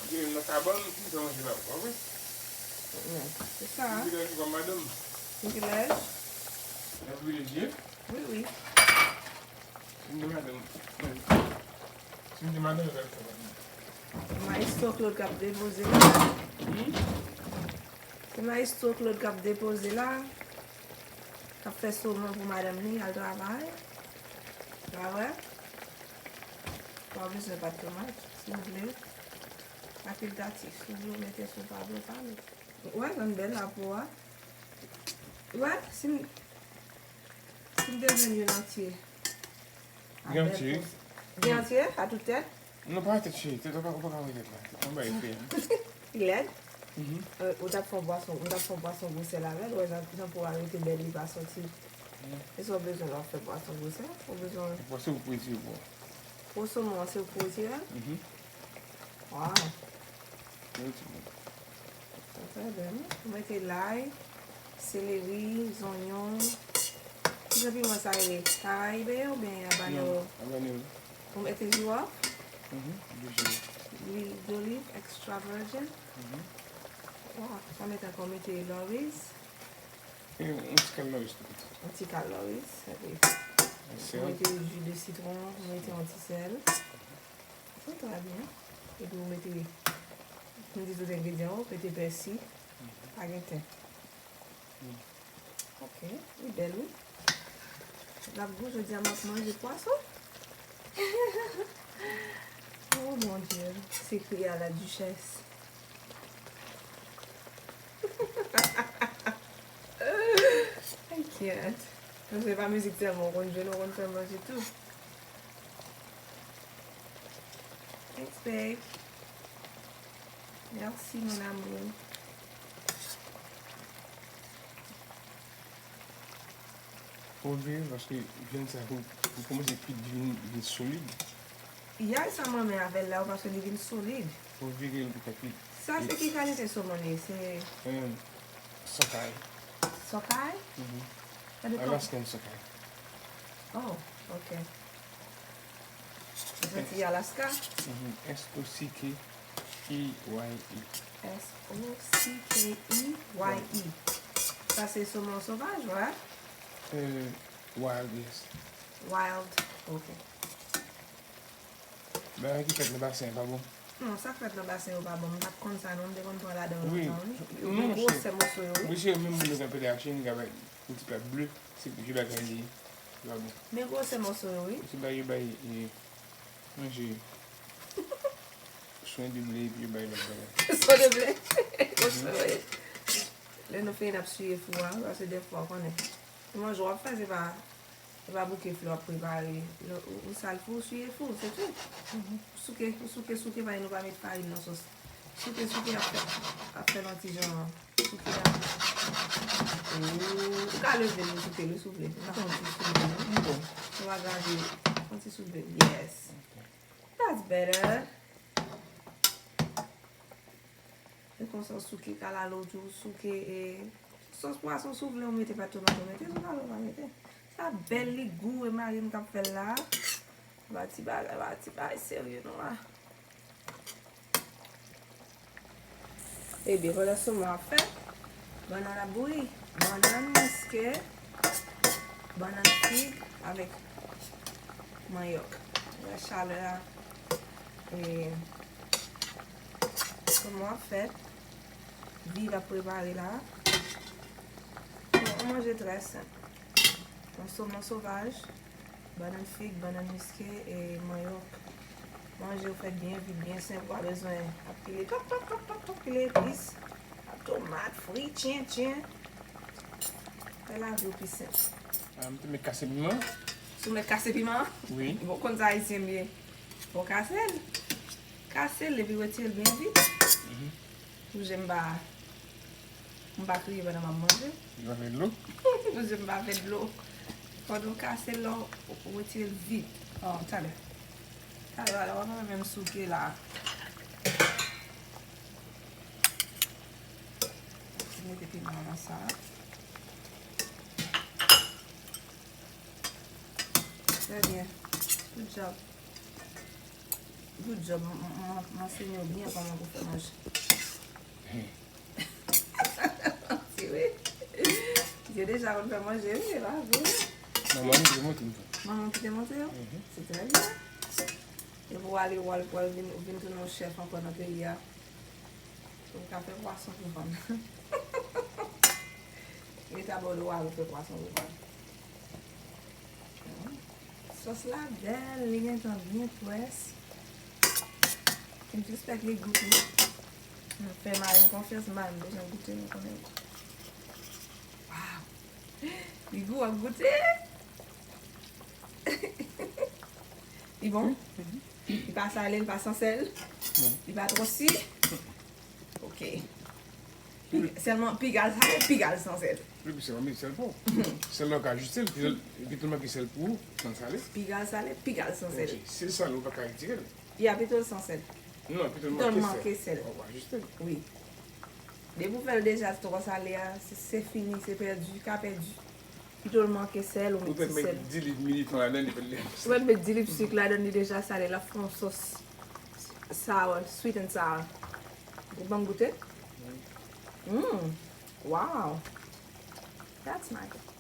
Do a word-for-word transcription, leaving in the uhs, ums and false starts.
Gen nan kabann, m fè manje la, pa vre? Men, se sa. Privilèj ou kòm madanm. Privilèj? Nan privilèj ye? Wi, wi. Si m te madanm, si m te madanm, yo pral fè madanm. Maestro Claude k ap depoze la. Hmm? Se Maestro Claude k ap depoze la. K ap fè somon pou madanm li al travay. Pa vre? Pa bezwen pat tomat. Si w vle, fakilte. Si w vle w mete, si w pa vle w pa mete. Ou wè jan l bèl la po a? Ou wè, si m, si m te jwenn youn antye. Gen antye, wi. Gen antye a tout tèt? Non, pa tèt cheri, tèt ou pa, ou pa ka wè tèt la. Tèt la bay fè. Li lèd? Mhm. Euh, ou t ap fè yon pwason, ou t ap fè yon pwason gwosè la avè l, ou wè jan, jan po a rete bèl, li pa sòti. Mhm. E sa w bezwen lè w ap fè pwason gwosè, ou bezwen. Pwason pou eti pou. Pwason mwen se pou eti a? Mhm. Waw. Eti pou. Sa trè bèl, wi. Ou mete lay, seleri, zonyon. Ki jan piman sa rele? Karayibe oubyen abanero? Non, abanero. Ou mete jiwòf? Mhm, du jiwòf. Lwil doliv extra virgin? Mhm. Waw, sa mete ankò mete lòriz. E yon ti kal lòriz tou pitit. Yon ti kal lòriz, epi ou mete ji de sitwon, ou mete yon ti sèl. Se trè byen. Epi ou mete, m di tout engredyan yo, mete pèsi, pa gen ten. Ok, li bèl wi. L ap gou, jodi a m ap manje pwason. Oh mon Dieu, c'est cuit à la duchesse. I can't. Paske pa mizik sèlman ou konn jwe, ou konn fè manje tou. Thanks, babe. Merci, mon amour. Fò vire paske vyann sa pou, pou kòmanse kuit vin, vin solid. Ya, sa mwen renmen avè l la, paske li vin solid. Fò vire l pou kapit. Sa se ki kalite somon li ye? Se Em, sokay. Sokay? Mhm. Sa de kòk- Alaskan sokay. Oh, ok. Ou santi Alaska? Mhm. S O C K E Y E. S O C K E Y E. Sa se somon sovaj, right? Euh, wild, yes. Wild, ok. Bagay ki fèt nan basen an pa bon. Non, sa k fèt nan basen yo pa bon. M pa t konn sa non, m te konn pran ladan yo lontan wi. Yo gen gwosè moso yo wi. Wi, se yo menm moun yo ka pede achte, yo ka bay yon ti plat ble, se vye bagay li ye. Li pa bon. Men gwosè moso yo wi. Se bagay yo bay, e, manje swen de ble, epi yo bay lòt bagay. Swen de ble. Gwosè yo ye. Lè nou fini n ap siye fou a, paske dèfwa ou konnen. Se manje w ap fè, se pa E pa bouke flè w ap prepare. Lè ou, ou sal fou, ou siye fou, se tou. Ou souke, ou souke, souke, paske nou pa met farin nan sòs. Souke, souke, ap fè, ap fè l yon ti jan souke a. Ou, ou ka leve l, ou souke l, wi, souple. Ou fè yon ti soulve, wi. Bon. Ou pa grave, yon ti soulve. Yes. That's better. E konsa w souke kalalou tou, souke e sòs pwason si w vle w mete, pa tomat ou mete, si w pa vle w pa mete. Sa bèl, li gou, e mari m k ap fè l la. Pa ti bagay, pa ti bagay serye non la. Ebyen, pandan somon ap fèt, bannann ap bouyi. Bannann miske, bannann fig avèk manyòk. Wè chalè a. E, Somon ap fèt. Viv ap prepare la. Bon, yon manje trè senp. Yon somon sovaj, bannann fig, bannann miske e manyòk. Manje yo fèt byen vit, byen senp. Ou pa bezwen ap pile pap, pap, pap, pap, pap, pile epis. Ap tomat, fri, tyen, tyen. Fè lavi w pi senp. Ah, m te met kase piman. Si w met kase piman? Wi. Bon, konn sa ayisyen byen. Bon, kase l. Kase l epi retire l byen vit. Mhm. Pou je m pa, m pa kriye pandan m ap manje. Li pa fè dlo? Pou je m pa fè dlo. Pandan w kase l la, ou retire l vit. Ò, talè. Talè, talè, w ap wè menm souke la. Mete piman nan sa. Trè byen. Good job. Good job, m, m, m, m ansenye w byen kòman pou fè manje. Ti wi. Misye deja konn fè manje, wi, se pa vre. Manman m te montre m tou. Manman m ki te montre w? Mhm. Se trè byen. Epi w ale, w al, w al vin, vin tounen yon chèf ankò nan peyi a. Pou m ka fè pwason pou vann. Leta ba w dwa pou fè pwason pou vann. Sòs la bèl, li gentan byen près. M suspèk li gou tou. M fè mari m konfyans, mari m bezwen goute, nou konnen. Waw! Li gou, w ap goute? Li bon? Li pa sale, li pa san sèl? Non. Li pa twò si? Ok. Pi, sèlman, piga l sale, piga l san sèl. Wi, pi sèlman, sèl pou ou. Sèl la ou ka ajiste l, pi, pi tèlman ki sèl pou ou, san sale. Piga l sale, piga l san sèl. Ok, si l sale, ou pa ka retire l. Ya, pito l san sèl. Non, pito l manke sèl. Pito l manke sèl. Ou pa ajiste l. Wi. Depi w fè l deja twò sale a, se, se fini, se pèdi, ka pèdi. Pito l manke sèl, ou met ti sèl. Ou pèt met di liv militon ladan, li pèt li. Ou pèt met di liv sik ladan, li deja sale, l ap fè yon sòs sour, sweet and sour. Ou ban m goute? Mm. Wow. That's nice.